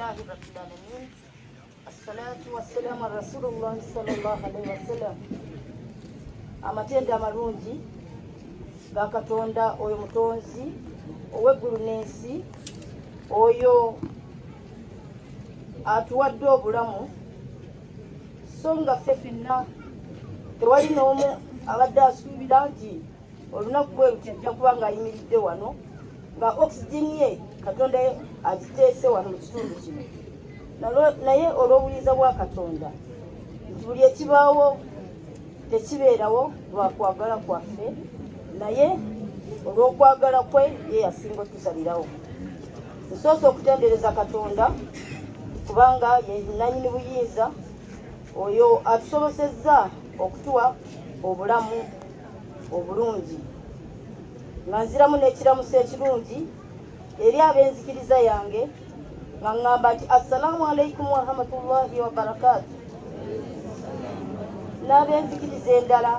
Alhamdulillahi rabbil alamin. Assalatu wassalamu ala rasulillahi sallallahu alaihi wasallam. Amatendo amalungi ga Katonda oyo mutonzi ow'eggulu n'ensi, oyo atuwadde obulamu, so nga ffe ffenna tewali n'omu abadde asuubira nti olunaku bwe luti ajja kuba ng'ayimiridde wano nga oxygen ye Katonda agiteese wano mu kitundu kino. Naye olw'obuyinza bwa Katonda nti buli ekibaawo tekibeerawo lwa kwagala kwaffe, naye olw'okwagala kwe ye yasinga otusalirawo. Nsoose okutendereza Katonda kubanga ye nanyini buyinza, oyo atusobosezza okutuwa obulamu obulungi. Nga nziramu n'ekiramuso ekirungi eri ab'enzikiriza yange nga ŋŋamba nti assalaamu alaikum warahmatullahi wabarakaatu, n'ab'enzikiriza endala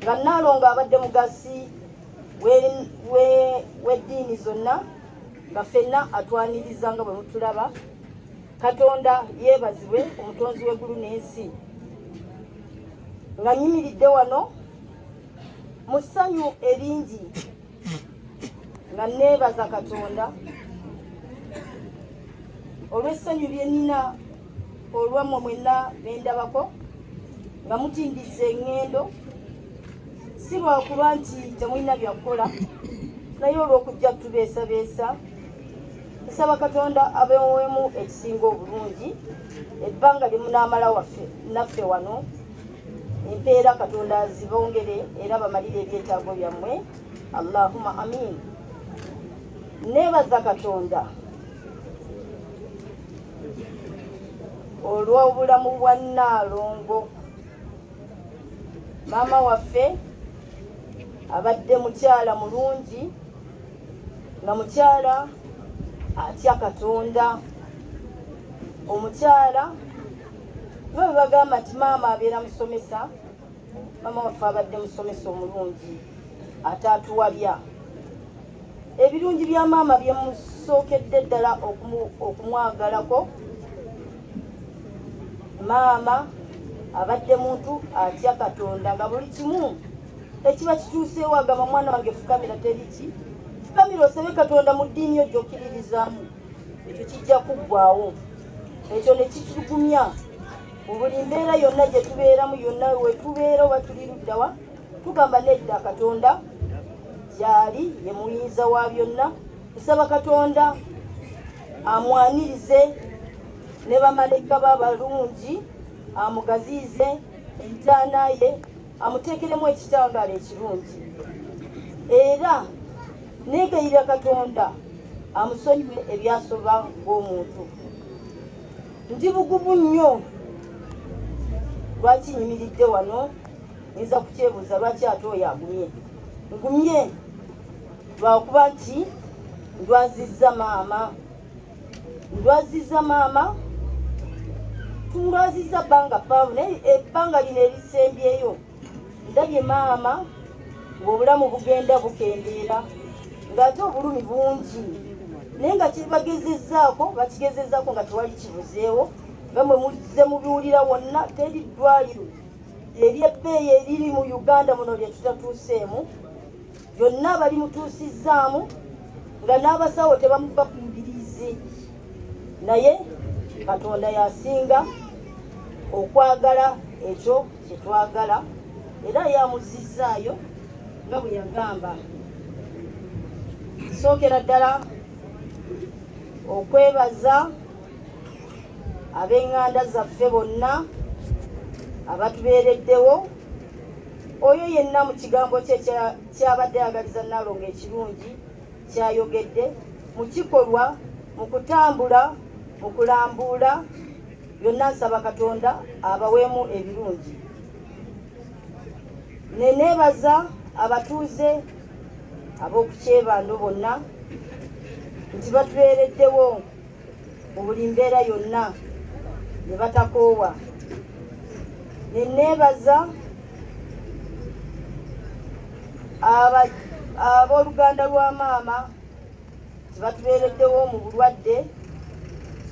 nga Nnaalongo abadde mugasi w'eddiini zonna, nga ffenna atwaniriza nga bwe mutulaba. Katonda yeebazibwe omutonzi w'eggulu n'ensi. Nga nyimiridde wano mu ssanyu eringi nga neebaza Katonda olw'essanyu lye nnina olwammwe mwenna bendabako nga mutindizza eŋŋendo, si lwakuba nti temulina byakukola, naye olw'okujja tubeesabeesa. Nsaba Katonda abeewemu ekisinga obulungi ebbanga lye munaamala waffe naffe wano, empeera Katonda azibongere era bamalire ebyetaago byammwe. Allahumma amin. Neebaza Katonda olw'obulamu bwa Nnaalongo maama waffe, abadde mukyala mulungi, nga mukyala atya Katonda, omukyala nga bwe bagamba nti maama abeera musomesa. Maama waffe abadde musomesa omulungi ataatuwabya. Ebirungi bya maama byemusookedde ddala okumwagalako, maama abadde muntu atya Katonda, nga buli kimu ekiba kituuseewo agamba, mwana wange fukamira, teriki fukamira osabe Katonda mu ddiini yo gy'okkiririzaamu, ekyo kijja kuggwawo. Ekyo ne kitugumya mu buli mbeera yonna gye tubeeramu, yonna we tubeera oba tuli luddawa, tugamba nedda, Katonda gyali, ye muyinza wa byonna. Nsaba Katonda amwanirize ne bamalayika b'abalungi, amugaziize entaana ye, amuteekeremu ekitangaala ekirungi, era neegayirira Katonda amusonyiwe ebyasoba ng'omuntu. Ndi bugumu nnyo. Lwaki nyimiridde wano? Nyinza kukyebuuza lwaki ate oyo agumye. Ngumye lwakuba nti ndwazizza maama, ndwazizza maama, tumulwazizza bbanga ppanvu, naye ebbanga lino erisembyeyo ndabye maama ng'obulamu bugenda bukendeera, ng'ate obulumi bungi, naye nga kibagezezzaako, bakigezezzaako nga tewali kibuzeewo, nga mwe muzze mubiwulira wonna. Teri ddwaliro ery'ebbeeyi eriri mu Uganda muno lye tutatuuseemu, byonna balimutuusizzaamu, nga n'abasawo tebamuva ku mbiriizi, naye Katonda yasinga okwagala ekyo kye twagala, era yamuzizzaayo nga bwe yagamba. Sookera ddala okwebaza ab'eŋŋanda zaffe bonna abatubeereddewo, oyo yenna mu kigambo kye kyabadde ayagaliza Nnaalongo ekirungi kyayogedde, mu kikolwa, mu kutambula, mu kulambuula, byonna nsaba Katonda abaweemu ebirungi. Ne neebaza abatuuze ab'oku Kyebando bonna nti batubeereddewo mu buli mbeera yonna ne batakoowa. Ne neebaza abooluganda lwa maama nti batubeereddewo mu bulwadde.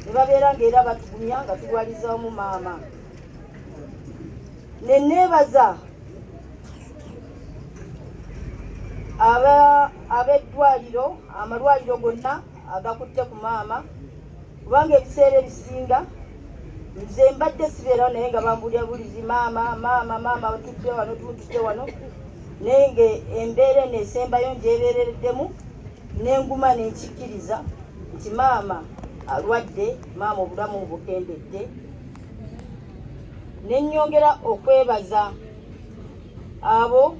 Ne babeera ng'era batugumya nga tulwalizaamu maama. Ne neebaza ab'eddwaliro, amalwaliro gonna agakutte ku maama, kubanga ebiseera ebisinga nze mbadde sibeerawo, naye nga bambuulira bulizi, "Maama, maama, maama, tudde wano, tumutudde wano." Naye nga embeera eno esembayo ngyebeereddemu, nenguma nenkikkiriza nti maama alwadde, maama obulamu bukendedde. Nenyongera okwebaza abo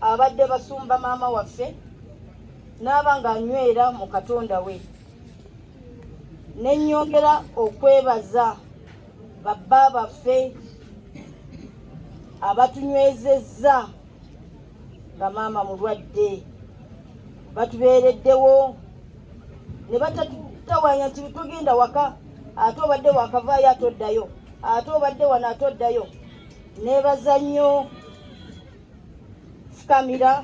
abadde basumba maama waffe n'aba ng'anywera mu Katonda we. Nenyongera okwebaza babba baffe abatunywezezza nga maama mulwadde, batubeereddewo ne batatutawanya nti tugenda waka, ate obadde wakavaayo ate oddayo, ate obadde wano ate oddayo. Neebaza nnyo, fukamira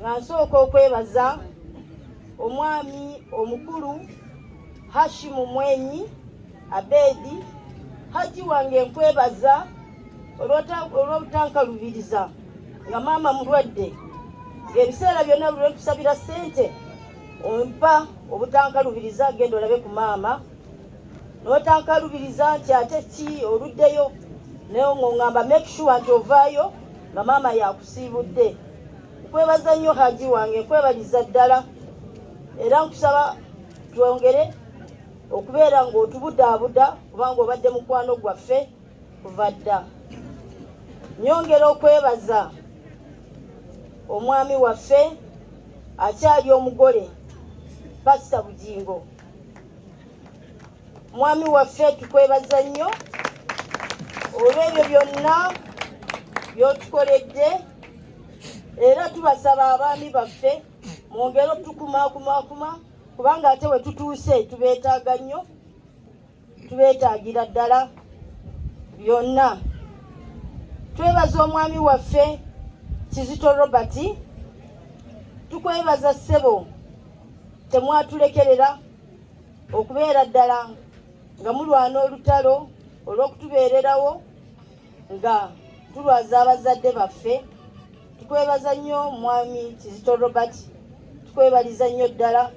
nga nsooka okwebaza omwami omukulu Hashimu Mwenyi Abedi. Haji wange, nkwebaza olw'obutankalubiriza nga maama mulwadde, ng'ebiseera byonna buli lwenkusabira ssente ompa obutankalubiriza, genda olabe ku maama, n'otankalubiriza nti ate ki oluddeyo, naye ng'oŋŋamba make sure nti ovaayo nga maama yakusiibudde. Nkwebaza nnyo Haji wange, nkwebaliza ddala, era nkusaba twongere okubeera ng'otubudaabuda kubanga obadde mukwano gwaffe kuva dda. Nyongera okwebaza omwami waffe akyali omugole, Pasita Bugingo. Mwami waffe, tukwebaza nnyo olw'ebyo byonna by'otukoledde, era tubasaba abaami baffe mwongere otukumakumakuma, kubanga ate we tutuuse tubeetaaga nnyo, tubeetaagira ddala byonna. Twebaza omwami waffe Kizito Robert. Tukwebaza ssebo, temwatulekerera okubeera ddala nga mulwana olutalo olw'okutubeererawo nga tulwaza abazadde baffe. Tukwebaza nnyo mwami Kizito Robert, tukwebaliza nnyo ddala,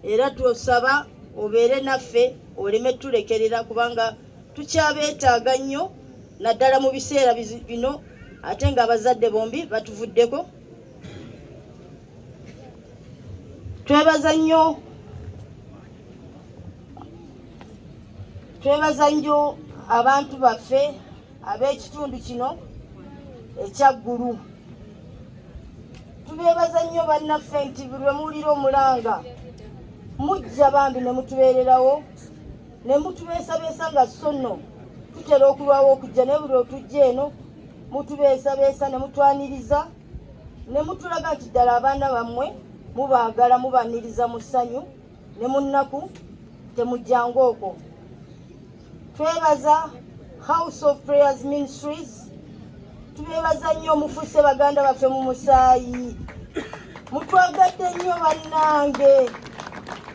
era tusaba obeere naffe oleme tulekerera, kubanga tukyabeetaaga nnyo naddala mu biseera bino ate ng'abazadde bombi batuvuddeko. Twebaza nnyo, twebaza nnyo abantu baffe ab'ekitundu kino ekyaggulu. Tubeebaza nnyo bannaffe nti buli lwe muwulira omulanga mujja bambi ne mutubeererawo ne mutubeesabeesa, nga so nno tutera okulwawo okujja, naye buli lwetujja eno mutubeesabeesa ne mutwaniriza ne mutulaga nti ddala abaana bammwe mubaagala, mubaniriza mu ssanyu ne mu nnaku, temujjanga okwo. Twebaza House of Prayers Ministries, tubeebaza nnyo, mufuuse baganda baffe mu musaayi. Mutwagadde nnyo bannange,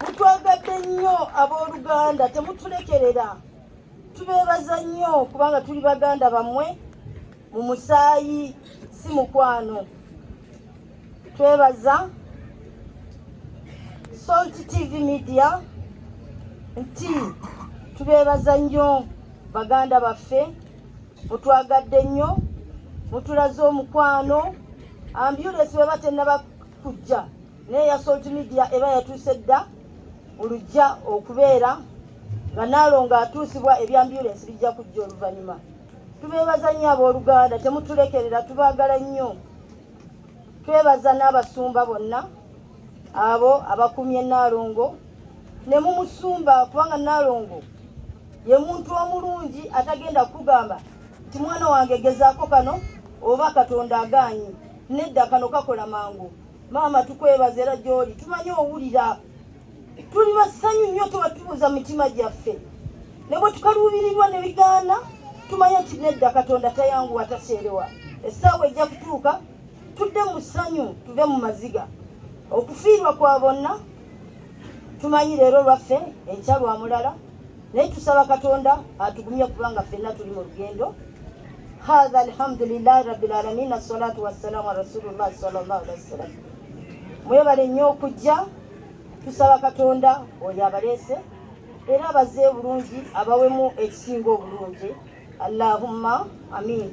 mutwagadde nnyo abooluganda, temutulekerera. Tubeebaza nnyo kubanga tuli baganda bammwe mu musaayi, si mukwano. Twebaza Salt TV Media nti tubeebaza nnyo baganda baffe, mutwagadde nnyo, mutulaze omukwano. Ambulance bweba tennaba kujja, naye ya Salt Media eba yatuuse dda mu lujja okubeera nga Naalongo atuusibwa, ebya ambulance bijja kujja oluvannyuma. Tubeebaza nnyo abooluganda, temutulekerera, tubaagala nnyo. Twebaza n'abasumba bonna abo abakumye Naalongo ne mumusumba, kubanga Naalongo ye muntu omulungi atagenda kukugamba nti mwana wange gezaako kano oba Katonda agaanyi, nedda, kano kakola mangu. Maama, tukwebaza era gy'oli tumanyi owulira. Tuli bassanyu nnyo, tuba tubuuza mitima gyaffe ne bwe tukaluubirirwa ne bigaana, tumanye nti nedda, Katonda tayanguwa, taseerewa, essaawa ejja kutuuka tudde mu ssanyu, tuve mu maziga. Okufiirwa kwa bonna. Tumanyi leero lwaffe, enkya lwa mulala, naye tusaba Katonda atugumye kubanga ffenna tuli mu lugendo. Hatha alhamdulillahi rabbil alamin, assalatu wassalamu ala rasulillahi sallallahu alaihi wasallam. Mwebale nnyo okujja. Tusaba Katonda oyo abaleese era abaze bulungi, abawemu ekisinga obulungi. Allahumma amin.